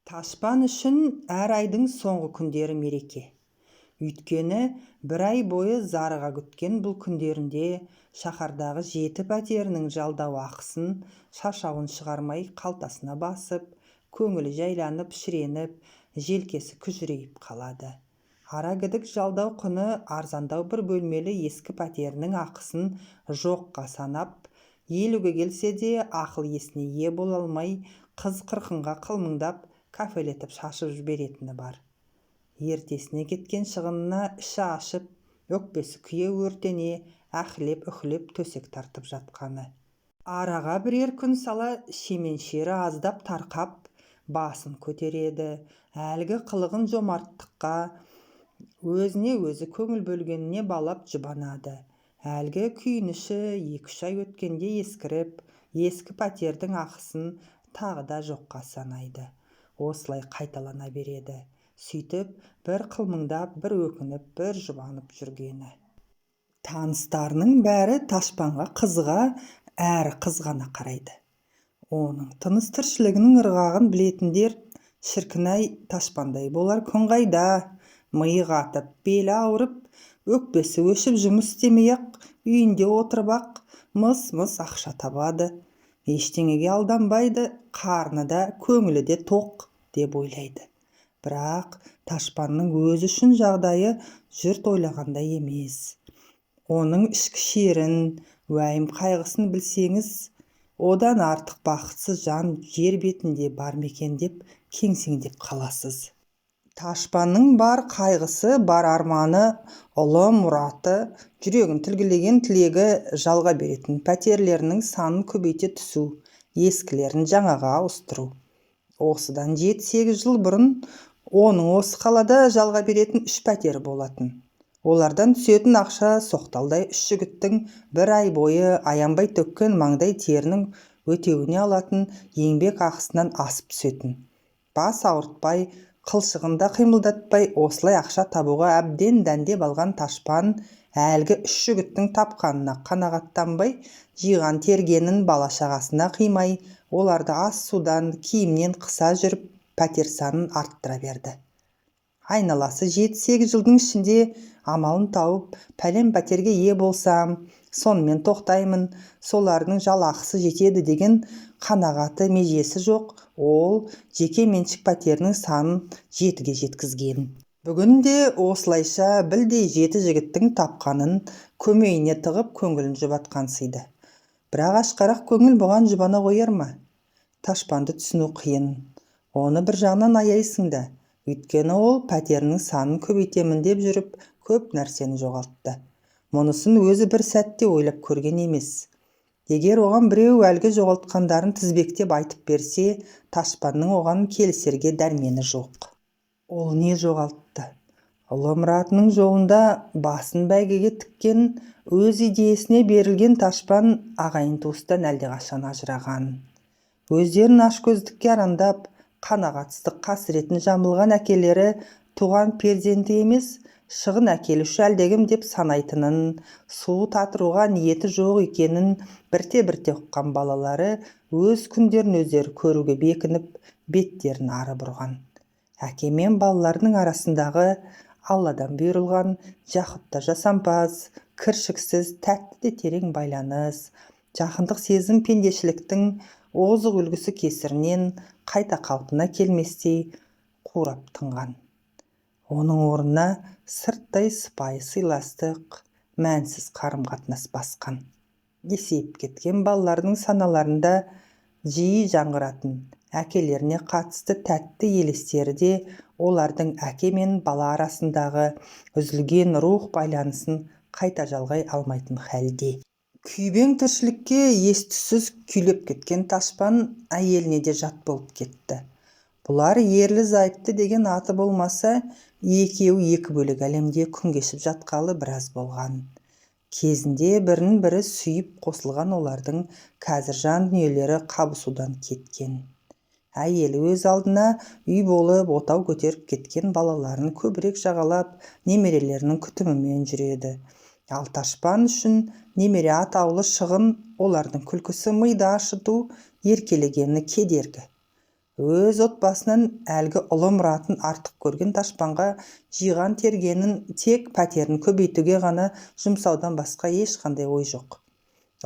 Ташпан үшін әр айдың соңғы күндері мереке. Өйткені бір ай бойы зарыға күткен бұл күндерінде шаһардағы жеті пәтерінің жалдау ақысын шашауын шығармай қалтасына басып, көңілі жайланып, шіреніп, желкесі күжірейіп қалады. Арагідік жалдау құны арзандау бір бөлмелі ескі пәтерінің ақысын жоққа санап, 50-ге келсе де ақыл-есіне ие бола алмай, қыз-қырқынға қылмыңдап, кафелетіп шашып жіберетіні бар. Ертесіне кеткен шығынына іші ашып, өкпесі күйе өртене, әһлеп-үһлеп төсек тартып жатқаны. Араға бірер күн сала шеменшері аздап тарқап, басын көтереді. Әлгі қылығын жомарттыққа, өзіне өзі көңіл бөлгеніне балап жұбанады. Әлгі күйініші 2-3 ай өткенде ескіріп, ескі пәтердің ақысын тағы да жоққа санайды. Осылай қайталана береді. Сөйтіп, бір қылмыңдап, бір өкініп, бір жұбанып жүргені. Таныстарының бәрі Ташпанға қызыға әрі қызғана қарайды. Оның тыныс-тіршілігінің ырғағын білетіндер, шіркін-ай, Ташпандай болар күн қайда? Миы қатып, белі ауырып, өкпесі өшіп жұмыс істемей-ақ, үйінде отырып-ақ мыс-мыс ақша табады. Ештеңеге алданбайды, қарны да, көңілі де тоқ деп ойлайды. Бірақ Ташпанның өзі үшін жағдайы жұрт ойлағандай емес. Оның ішкі шерін, уайым-қайғысын білсеңіз, одан артық бақытсыз жан жер бетінде бар ма екен деп кеңсеңдеп қаласыз. Ташпанның бар қайғысы, бар арманы, ұлы мұраты, жүрегін тілгілеген тілегі жалға беретін пәтерлерінің санын көбейте түсу, ескілерін жаңаға ауыстыру. Осыдан 7-8 жыл бұрын оның осы қалада жалға беретін 3 пәтері болатын. Олардан түсетін ақша соқталдай үш жігіттің бір ай бойы аянбай төккен маңдай терінің өтеуіне алатын еңбек ақысынан асып түсетін. Бас ауыртпай, қылшығын да қимылдатпай осылай ақша табуға әбден дәндеп алған Ташпан әлгі үш жігіттің тапқанына қанағаттанбай, жиған тергенін бала-шағасына қимай, оларды ас-судан, киімнен қыса жүріп пәтер санын арттыра берді. Айналасы 7-8 жылдың ішінде амалын тауып, пәлен пәтерге ие болсам, сонымен тоқтаймын, солардың жалақысы жетеді деген қанағаты межесі жоқ, ол жеке меншік пәтерінің санын 7-ге жеткізген. Бүгінде осылайша білдей 7 жігіттің тапқанын көмейіне тығып көңілін жұбатқансиды. Бірақ ашқарақ көңіл бұған жұбана қояр ма? Ташпанды түсіну қиын. Оны бір жағынан аяйсың да, өйткені ол пәтерінің санын көбейтемін деп жүріп, көп нәрсені жоғалтты. Мұнысын өзі бір сәтте ойлап көрген емес. Егер оған біреу әлгі жоғалтқандарын тізбектеп айтып берсе, Ташпанның оған келісерге дәрмені жоқ. Ол не жоғалтты? Ұлы мұратының жолында басын бәйгеге тіккен, өз идеясіне берілген Ташпан ағайын-туыстан әлдеқашан ажыраған. Өздерін ашкөздікке арандап, қанағатсыздық қасіретін жамылған әкелері туған перзенті емес, шығын әкелуші әлдекім деп санайтынын, су татыруға ниеті жоқ екенін бірте-бірте ұққан балалары өз күндерін өздері көруге бекініп, беттерін ары бұрған. Әке мен балаларының арасындағы Алладан бұйырылған жақұтта жасампаз, кіршіксіз, тәтті де терең байланыс, жақындық сезім пендешіліктің озық үлгісі кесірінен қайта қалпына келместей қурап тынған. Оның орнына сырттай сыпайы сыйластық, мәнсіз қарым-қатынас басқан. Есейіп кеткен балалардың саналарында жиі жаңғыратын әкелеріне қатысты тәтті елестері де олардың әке мен бала арасындағы үзілген рух байланысын қайта жалғай алмайтын халде. Күйбең тіршілікке ес-түссіз күйлеп кеткен Ташпан әйеліне де жат болып кетті. Бұлар ерлі-зайыпты деген аты болмаса, екеуі екі бөлек әлемде күн кешіп жатқалы біраз болған. Кезінде бірін-бірі сүйіп қосылған олардың қазір жан дүниелері қабысудан кеткен. Әйелі өз алдына үй болып, отау көтеріп кеткен балаларын көбірек жағалап, немерелерінің күтімімен жүреді. Ал Ташпан үшін немере атаулы шығын, олардың күлкісі миды ашыту, еркелегені кедергі. Өз отбасынан әлгі ұлы мұратын артық көрген Ташпанға жиған-тергенін тек пәтерін көбейтуге ғана жұмсаудан басқа ешқандай ой жоқ.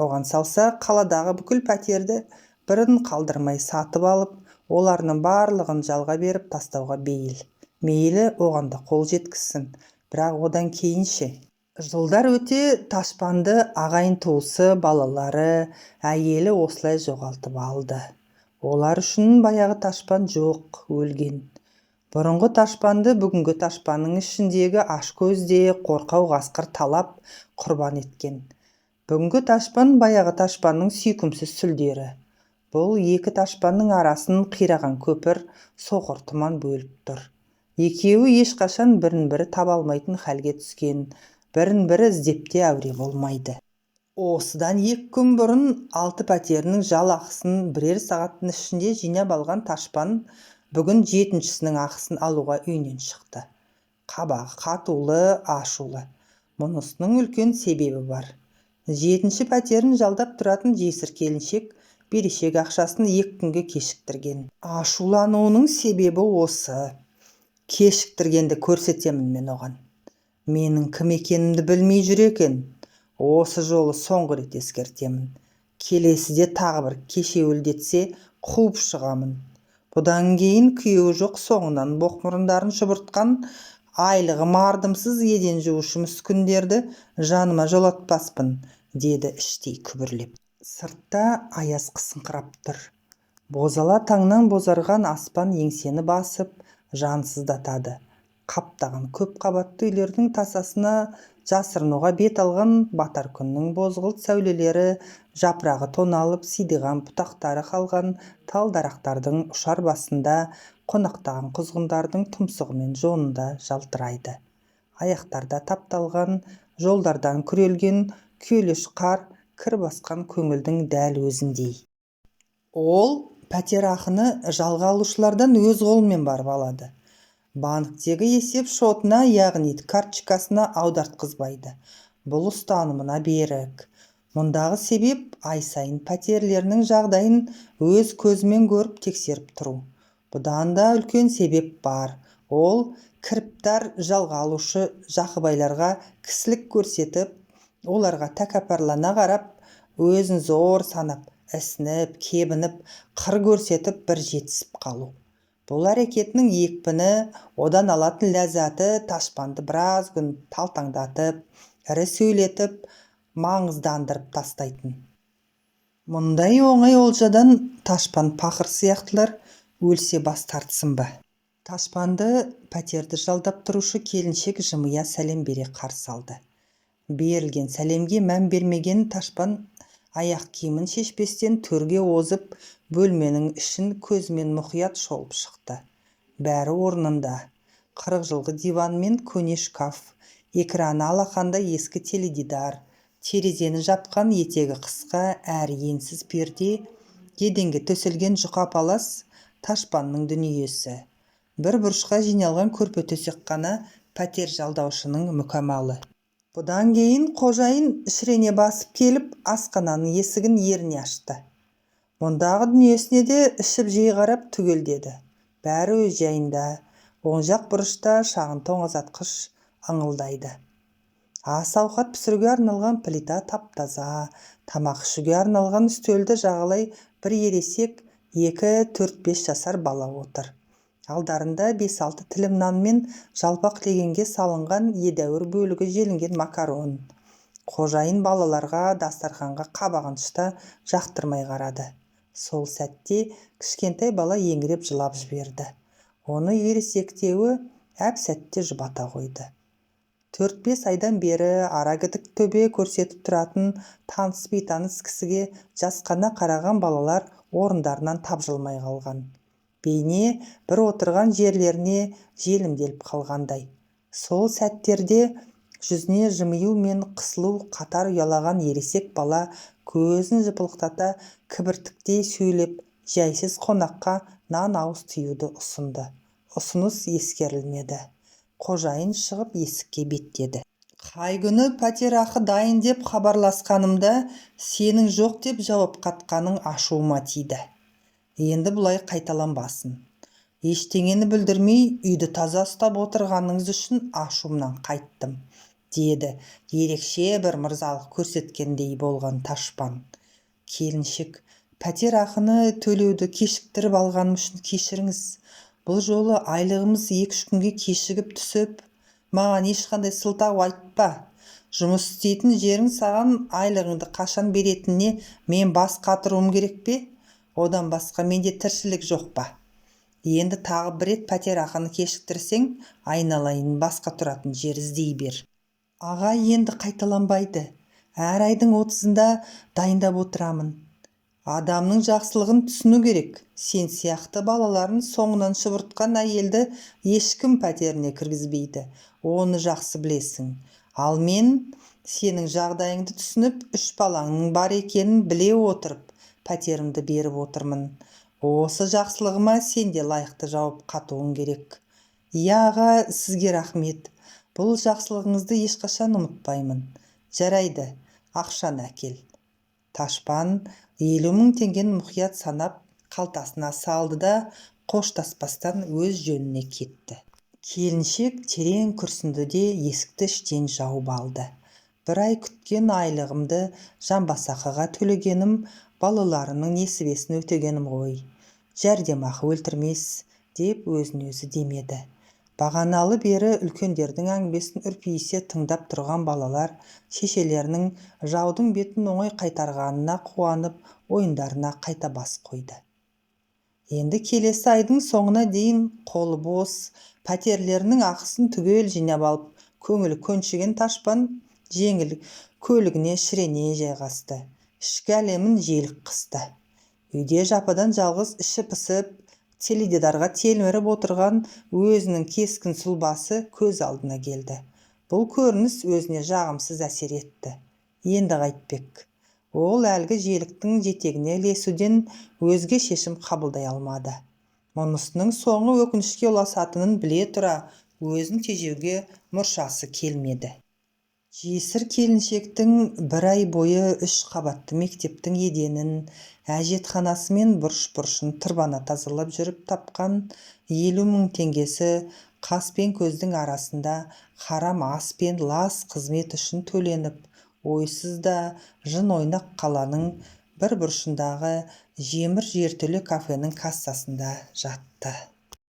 Оған салса, қаладағы бүкіл пәтерді бірін қалдырмай сатып алып, оларының барлығын жалға беріп тастауға бейіл. Мейлі, оған да қол жеткізсін, бірақ одан кейін ше? Жылдар өте Ташпанды ағайын-туысы, балалары, әйелі осылай жоғалтып алды. Олар үшін баяғы Ташпан жоқ, өлген. Бұрынғы Ташпанды бүгінгі Ташпанның ішіндегі ашкөз де қорқау қасқыр талап, құрбан еткен. Бүгінгі Ташпан баяғы Ташпанның сүйкімсіз сүлдері. Бұл екі Ташпанның арасын қираған көпір, соқыр тұман бөліп тұр. Екеуі ешқашан бірін-бірі таба алмайтын халге түскен, бірін-бірі іздеп те әуре болмайды. Осыдан 2 күн бұрын 6 пәтерінің жалақысын бірер сағаттың ішінде жинап алған Ташпан бүгін 7-шісінің ақысын алуға үйінен шықты. Қабағы қатулы, ашулы. Мұнысының үлкен себебі бар. 7-ші пәтерін жалдап тұратын жесір келіншек берешек ақшасын 2 күнге кешіктірген. Ашулануының себебі осы. Кешіктіргенді көрсетемін мен оған. Менің кім екенімді білмей жүр екен. Осы жолы соңғы рет ескертемін. Келесіде тағы бір кешеуілдетсе, қуып шығамын. Бұдан кейін күйеуі жоқ соңынан боқмұрындарын шұбыртқан, айлығы мардымсыз еден жуушы мүскіндерді жаныма жолатпаспын, деді іштей күбірлеп. Сыртта аяз қысыңқырап тұр. Бозала таңнан бозарған аспан еңсені басып, жансыздатады. Қаптаған көп қабатты үйлердің тасасына жасырынуға бет алған батар күннің бозғылт сәулелері жапырағы тоналып, сидиған бұтақтары қалған тал дарақтардың ұшар басында қонақтаған құзғындардың тұмсығы мен жонында жалтырайды. Аяқтарда тапталған, жолдардан күрелген күйелеш қар кір басқан көңілдің дәл өзіндей. Ол пәтер ақыны жалға алушылардан өз қолымен барып алады. Банктегі есеп шотына, яғни карточкасына аудартқызбайды. Бұл ұстанымына берік. Мұндағы себеп ай сайын пәтерлерінің жағдайын өз көзімен көріп тексеріп тұру. Бұдан да үлкен себеп бар. Ол кіріптар жалға алушы жақыбайларға кісілік көрсетіп, оларға тәкаппарлана қарап, өзін зор санап, ісініп, кебініп, қыр көрсетіп бір жетісіп қалу. Бұл әрекетінің екпіні, одан алатын ләззаты Ташпанды біраз күн талтаңдатып, ірі сөйлетіп, маңыздандырып тастайтын. Мұндай оңай олжадан Ташпан пақыр сияқтылар өлсе бас тартсын ба? Ташпанды пәтерді жалдап тұрушы келіншек жымия сәлем бере қарсы алды. Берілген сәлемге мән бермеген Ташпан аяқ киімін шешпестен төрге озып, бөлменің ішін көзімен мұқият шолып шықты. Бәрі орнында. 40 жылғы диван мен көне шкаф, экраны алақанда ескі теледидар, терезені жапқан етегі қысқа әрі енсіз перде, еденге төселген жұқа палас Ташпанның дүниесі. Бір бұрышқа жиналған көрпе төсек қана пәтер жалдаушының мүкәмалы. Бұдан кейін қожайын шірене басып келіп, асхананың есігін еріне ашты. Мұндағы дүниесіне де ішіп жей қарап түгелдеді. Бәрі өз жайында. Оң жақ бұрышта шағын тоңазытқыш ыңылдайды. Ас ауқат пісіруге арналған плита тап-таза, тамақ ішуге арналған үстелді жағалай бір ересек 2-4-5 жасар бала отыр. Алдарында 5-6 тілім нан мен жалпақ легенге салынған едәуір бөлігі желінген макарон. Қожайын балаларға дастарханға қабағын шыта жақтырмай қарады. Сол сәтте кішкентай бала еңіреп жылап жіберді. Оны ересектеуі әп-сәтте жұбата қойды. 4-5 айдан бері арагідік төбе көрсетіп тұратын таныс бейтаныс кісіге жасқана қараған балалар орындарынан тапжылмай қалған. Бейне бір отырған жерлеріне желімделіп қалғандай. Сол сәттерде жүзіне жымию мен қысылу қатар ұялаған ересек бала көзін жыпылықтата кібіртіктей сөйлеп, жайсыз қонаққа нан ауыз тиюді ұсынды. Ұсыныс ескерілмеді. Қожайын шығып есікке беттеді. Қай күні пәтер ақы дайын деп хабарласқанымда сенің жоқ деп жауап қатқаның ашуыма тиді. Енді бұлай қайталанбасын. Ештеңені бүлдірмей үйді таза ұстап отырғаныңыз үшін ашуымнан қайттым, деді ерекше бір мырзалық көрсеткендей болған Ташпан. Келіншек, пәтер ақыны төлеуді кешіктіріп алғаным үшін кешіріңіз. Бұл жолы айлығымыз 2-3 күнге кешігіп түсіп, маған ешқандай сылтау айтпа. Жұмыс істейтін жерің саған айлығыңды қашан беретініне мен бас қатыруым керек пе? Одан басқа менде тіршілік жоқ па? Енді тағы бір рет пәтер ақыны кешіктірсең, айналайын, басқа тұратын жер іздей бер. Аға, енді қайталанбайды. Әр айдың 30-ында дайындап отырамын. Адамның жақсылығын түсіну керек. Сен сияқты балаларын соңынан шұбыртқан әйелді ешкім пәтеріне кіргізбейді. Оны жақсы білесің. Ал мен сенің жағдайыңды түсініп, 3 балаңның бар екенін біле отырып, пәтерімді беріп отырмын. Осы жақсылығыма сен де лайықты жауап қатуың керек. Иә, аға, сізге рахмет. Бұл жақсылығыңызды ешқашан ұмытпаймын. Жарайды, ақшаны әкел. Ташпан 50 000 теңгені мұқият санап, қалтасына салды да, қоштаспастан өз жөніне кетті. Келіншек терең күрсінді де есікті іштен жауып алды. Бір ай күткен айлығымды жамбасақыға төлегенім, балаларымның несібесін өтегенім ғой. Жәрдемақы өлтірмес, деп өзін өзі демеді. Бағаналы бері үлкендердің әңгімесін үрпиісе тыңдап тұрған балалар шешелерінің жаудың бетін оңай қайтарғанына қуанып, ойындарына қайта бас қойды. Енді келесі айдың соңына дейін қолы бос, пәтерлерінің ақысын түгел жинап алып, көңілі көншіген Ташпан жеңіл көлігіне шірене жайғасты. Ішкі әлемін желік қысты. Үйде жападан жалғыз іші пысып, теледидарға телміріп отырған өзінің кескін сұлбасы көз алдына келді. Бұл көрініс өзіне жағымсыз әсер етті. Енді қайтпек. Ол әлгі желіктің жетегіне ілесуден өзге шешім қабылдай алмады. Мұнысының соңы өкінішке ұласатынын біле тұра, өзін тежеуге мұршасы келмеді. Жесір келіншектің бір ай бойы 3 қабатты мектептің еденін, әжетханасы мен бұрыш-бұрышын тырбана тазалап жүріп тапқан 50 000 теңгесі қас пен көздің арасында харам ас пен лас қызмет үшін төленіп, ойсыз да жын ойнақ қаланың бір бұрышындағы жемір жертөле кафенің кассасында жатты.